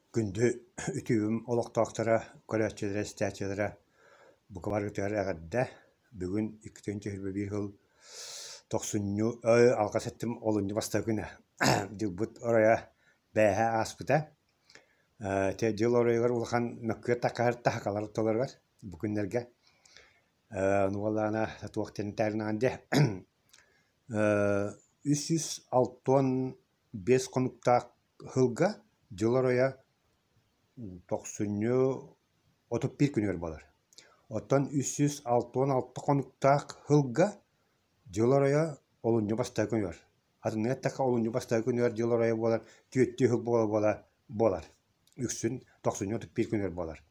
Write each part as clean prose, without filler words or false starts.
Күндү үтүөм олохтоохторо, көрөөччүлэрэ, истээччилэрэ бука барыгытыгар эҕэрдэ! Бүгүн 2021 сыл тохсунньу алҕас эттим олунньу бастакы күнэ. Дьылбыт оройо бээһэ ааспыта. Ити дьыл оройугар улахан мөккүөр такаһар таһакалар ортолоругар бу күннэргэ. Ону буоллаҕына туох диэн этээринаҕын диэ 365 хонуктаах сылга дьыл оройо тохсунньу 31 күнүгэр буолар. Оттон 366 хонуктаах сылга дьыл оройо олунньу бастакы күнүгэр. Атыннык эттэххэ, олунньу бастакы күнүгэр дьыл оройо буолар, түөртүү сыл буола-буола буолар. Үксүн тохсунньу 31 күнүгэр буолар.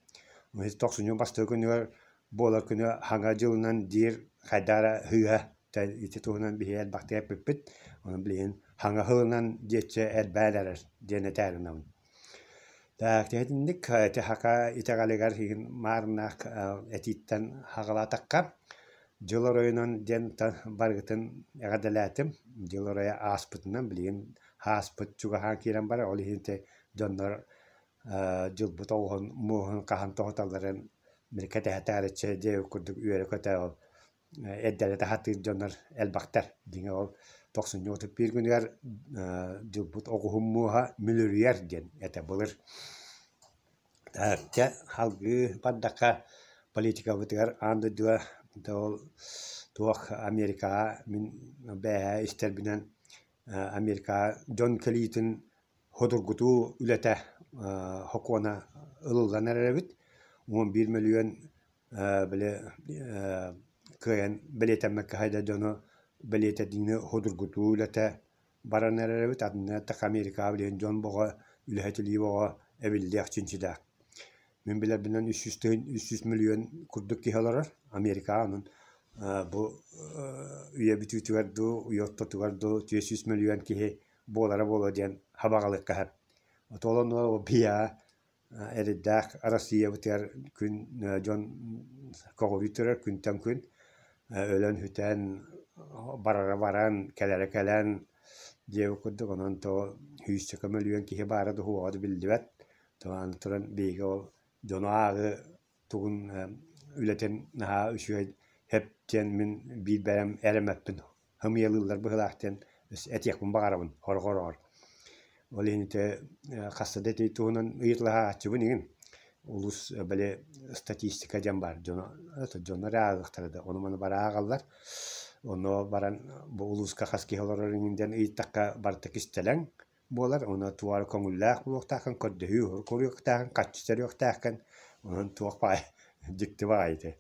Тохсунньу бастакы күнүгэр буолар күнү Саҥа дьылынан диир хайдах эрэ сыыһа ити туһунан биһиги элбэхтик эппиппит. Онон билигин Саҥа сылынан диэччи элбээн эрэр диэн этээри гынабын. Так, итинник ити саха итэҕэлигэр иһин маарыннаах этииттэн саҕалаатахха, дьыл оройунан диэн барыгытын эҕэрдэлээтим. Дьыл оройо ааспытынан билигин ааспыт чугаһаан киирэн барар, ол иһин ити дьоннор дьылбыт оҕуһун муоһун хаһан тоһуталларын били кэтэһэ диэбит курдук үөрэ-көтө ол эрдэлэтэ сатыыр дьоннор элбэхтэр. Дьиҥэ ол тохсунньу 31 күнүгэр дьылбыт оҕуһун муоһа мүлүрүйэр диэн этэ былыр. Таһырдьа салгыы бардахха политикабытыгар аан дойдуга ол туох Америкаҕа мин бээһээ истэрбинэн Америкаҕа дьон кэлиитин Судургутуу үлэтэ сокуона ылыллан эрэр эбит. 11 мөлүйүөн били кыайан бэлиэтэммэккэ сылдьар дьону бэлиэтэниини судургутуу үлэтэ баран эрэр эбит. Атынна эттэххэ Америкаҕа билигин дьон бөҕө, үлэһит илии бөҕө эбиллиэх чинчилээх. Мин билэрбинэн 300 мөлүйүөн курдук киһи олорор Америкаҕа. Онон бу үйэ бүтүүтүгэр дуу, үйэ ортотугар дуу 400 мөлүйүөн киһи буолара буолуо диэн хабаҕалыахха сөп. Отолону биһиэхэ эрэйдээх Арассыыйабытыгар күн дьон көҕүрүү турар күнтэн күн өлөн-сүтэн барара баран, кэлэрэ кэлэн диэбит курдук онон то сүүсчэкэ мөлүйүөн киһи баара да суоҕа да биллибэт. То аны туран биһиги ол дьону ааҕыы тугун үлэтин наһаа үчүгэй сөп диэн мин биир бэйэм эрэммэппин ымыйалыыллар быһыылаах диэн этиэхпин баҕарабын хороҕор. Ол иһин ити хаста да ити туһунан ыйыталаһааччыбын игин. Улуус били статистика диэн баар дьоно дьоно эрэ ааҕыахтара да ону-маны бары ааҕаллар. Онно баран бу улууска хас киһи олорор иҥин диэн ыйыттахха барыта кистэлэҥ буолар. Онно туох эрэ көҥүллээх буолуохтааххын, көрдөһүү көрүөхтээххин, харчы төлүөхтээххин. Онон туох баҕайы дьикти баҕайы ити.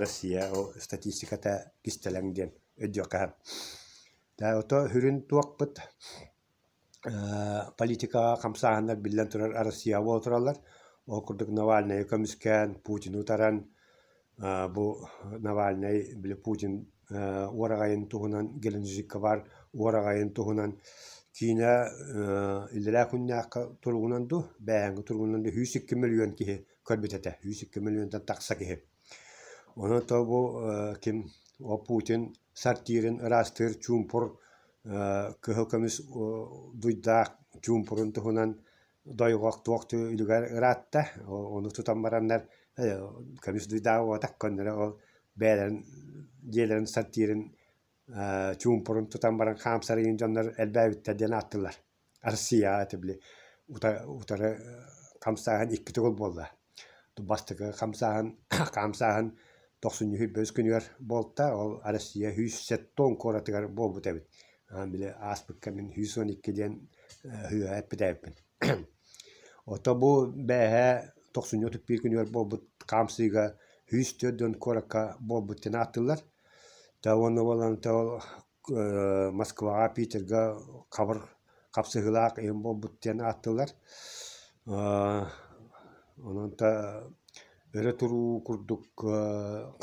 Россия ол статистиката кистэлэҥ диэн өйдүөххэ сөп. Ото сүрүн туохпут политикаҕа хамсааһыннар биллэн турар Россия буола тураллар. Ол курдук Навальнайы көмүскээн, Путины утаран бу Навальнай били Путин уораҕайын туһунан Геленджикка баар уораҕайын туһунан киинэ иллэрээ күннээххэ туругунан дуу, бээһээҥҥи туругунан дуу 102 мөлүйүөн киһи көрбүт этэ, 102 мөлүйүөнтэн тахса киһи. Онон то бу ким о Путин сортирын ыраастыыр чуумпур кыһыл көмүс дуйдаах чуумпурун туһунан дойҕох туох үлүгэр ыраатта. Ону тутан бараннар көмүс дуйдаах буолбатах көннөрү ол бэйэлэрин дьиэлэрин сортирын чуумпурун тутан баран хаамсар игин дьоннор элбээбиттэр диэн ааттыыллар. Россияҕа ити били утары хамсааһын икки төгүл буолла. Бастакы хамсааһын хамсааһын тохсунньу сүүрбэ үс күнүгэр буолта. Ол Россия 170 куоратыгар буолбут эбит. Били ааспыкка мин 112 диэн сыыһа эппит эбиппин. Ото бу бээһээ тохсунньу 31 күнүгэр буолбут хаамсыыга 104 куоракка буолбут диэн ааттыыллар. Тэ уонна буолан тэ ол Москваҕа, Питерга хабыр хапсыһыылаах иһин буолбут диэн ааттыыллар. Онон өрө туруу курдук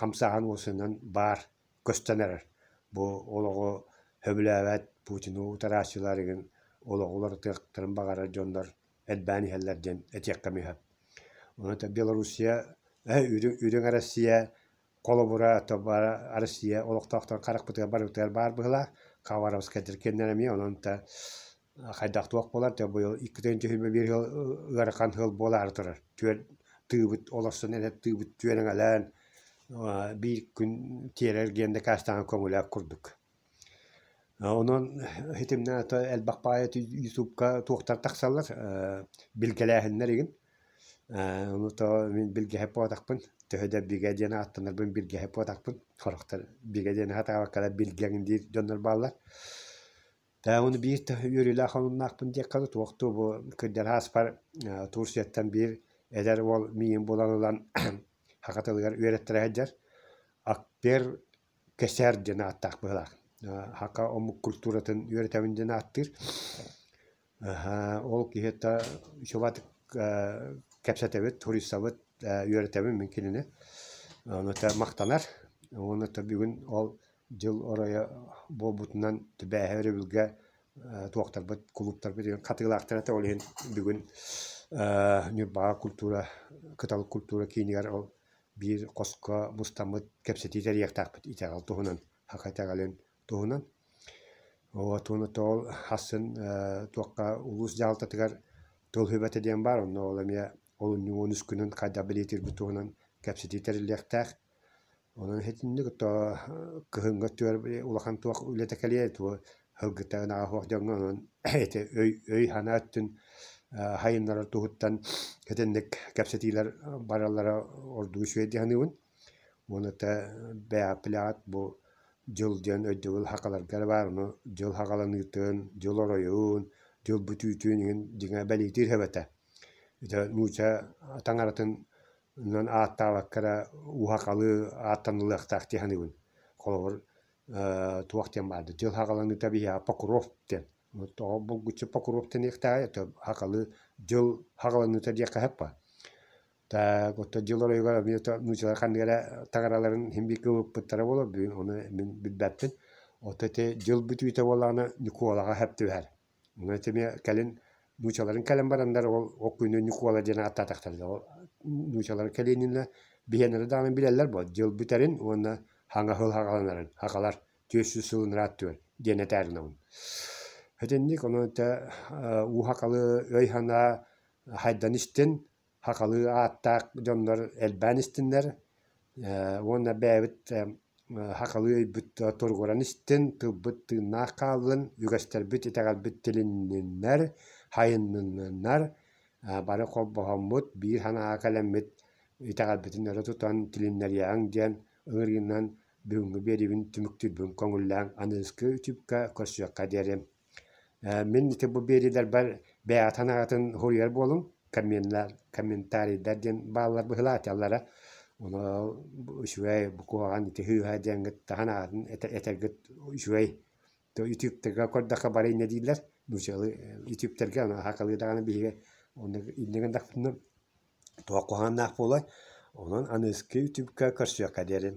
хамсааһын уосунан баар көстөн эрэр. Бу олоҕу сөбүлээбэт Путины утарааччылар игин олоҕу уларытыахтарын баҕарар дьоннор элбээн иһэллэр диэн этиэххэ эмиэ сөп. Онон Белоруссия, Үрүҥ Россия Холобура, Россия олохтоохторун харахпытыгар барыбытыгар баар быһыылаах. Хабаровскайдар кэннилэрэ эмиэ онон да Хайдах туох буолар те быйыл 2021 сыл ыарахан сыл буолаары турар. Түөр тыыбыт олорсон эрэ тыыбыт түөрэҥэлээн биир күн тиэрэ эргиэн дакаастаан көҥүлээх курдук. Онон ситимнээн элбэх баайы ютубка туохтар тахсаллар билгэлээһиннэр игин. Ону то мин билгэһэ буотахпын, төһө да бигэ диэн ааттанарбын билгэһэ буотахпын. Сорохтор бигэ диэн сатаабаккалар билгэҥ диир дьоннор бааллар. Тээ ону биир да үөрүүлээх омуннаахпын диэххэ дылы, туох дуу бу кырдьар ааспар Турцияттан биир эдэр уол миигин булан ылан саха тылыгар үөрэттэрэ сылдьар. Акпер Кэсээр диэн ааттаах быһыылаах. Саха омук культуратын үөрэтэбин диэн ааттыыр. Ол киһитэ үчүгэйдик кэпсэтэбит, суруйсабыт, үөрэтэбин мин кинини. Ону махтанар. Уонна бүгүн ол дьыл оройо буолбутунан түбээһи өрөбүлгэ туохтарбыт, кулууптарбыт хатыылаахтар этэ. Ол иһин бүгүн Ньурбаҕа культура, Кыталык культура киинигэр ол биир хоско мустаммыт кэпсэтии тэрийиэхтээхпит итэҕэл туһунан, саха итэҕэлин туһунан. Вот уонна ол хассын туохха улуус дьаһалтатыгар тыл сүбэтэ диэн баар, онно ол эмиэ олунньу 13 күнүн хайдах бэлиэтиирбит туһунан кэпсэтии тэриллиэхтээх. Онон итинник то кыһыҥҥы өттүгэр улахан туох үлэтэ кэлиэ туо сылгыта ынаҕа суох дьоҥҥо онон ити өй өй-санаа өттүн сайыннарар туһуттан итинник кэпсэтиилэр бараллара ордук үчүгэй дии саныыбын. Уонна тэ бэйэҕит бу дьыл диэн өйдөбүл сахаларга эрэ баар, ону дьыл саҕаланыытын, дьыл оройун, дьыл бүтүүтүн иһин дьиҥэ бэлиэтиир сөп этэ. Ити нуучча таҥаратын Онон ааттаабакка эрэ уһакалыы ааттаныллыахтаах дии саныыбын. Холобур, туох диэн баарый, дьыл саҕаланыыта биһиэхэ Покров диэн. Тоҕо булгуччу Покров диэниэхтээҕий, сахалыы дьыл саҕаланыыта диэххэ сөп дуо? Так, оттон дьыл оройугар эмиэ нууччалар ханнык эрэ таҥараларын иһин бииргэ ылыппыттара буолуо, бүгүн ону мин билбэппин. Оттон ити дьыл бүтүүтэ буоллаҕына Ньукуолаҕа сөп түбэһэр. Ону эмиэ кэлин нууччаларын кэлэн бараннар ол ол күнү Ньукуола диэн ааттаатахтара. Ол нууччалар кэлиининэ биһиэннэрэ даҕаны билэллэр буо дьыл бүтэрин уонна хаҥа сыл саҕаланарын сахалар 400 сылын ырааттыыр диэн этээринэбин. Итинник онон этэ уу сахалыы өй-санаа хайдан истин, сахалыы ааттаах дьоннор элбээн истиннэр уонна бэйэбит сахалыы өйбүт туругуран истин, тылбыт тыыннаах хааллын, үгэстэрбит, итэҕэлбит тилинниннэр, хайынныннар, бары холбоһоммут, биир санааҕа кэлэммит итэҕэлбитин өрө тутан тилиннэриэҕиҥ диэн ыҥырыынан бүгүҥҥү биэриибин түмүктүүрбүн көҥүллээҥ, аныгыскы үтүпкэ көрсүөххэ диэри. Мин ити бу биэриилэрбэр бэйэҕит санааҕытын суруйар буолуҥ, комментарийдар диэн бааллар быһыылаах этэллэрэ. Ону үчүгэй, бу куһаҕан ити сыыһа диэҥҥит санааҕытын этэргит үчүгэй. Ютубтарга көрдөххө бары инньэ дииллэр. Нуучалыы ютубтарга аны сахалыы даҕаны биһиги оннук инньэ гыннахпытына туох куһаҕаннаах буолуой. Онон аныгыскы ютубка көрсүөххэ диэри.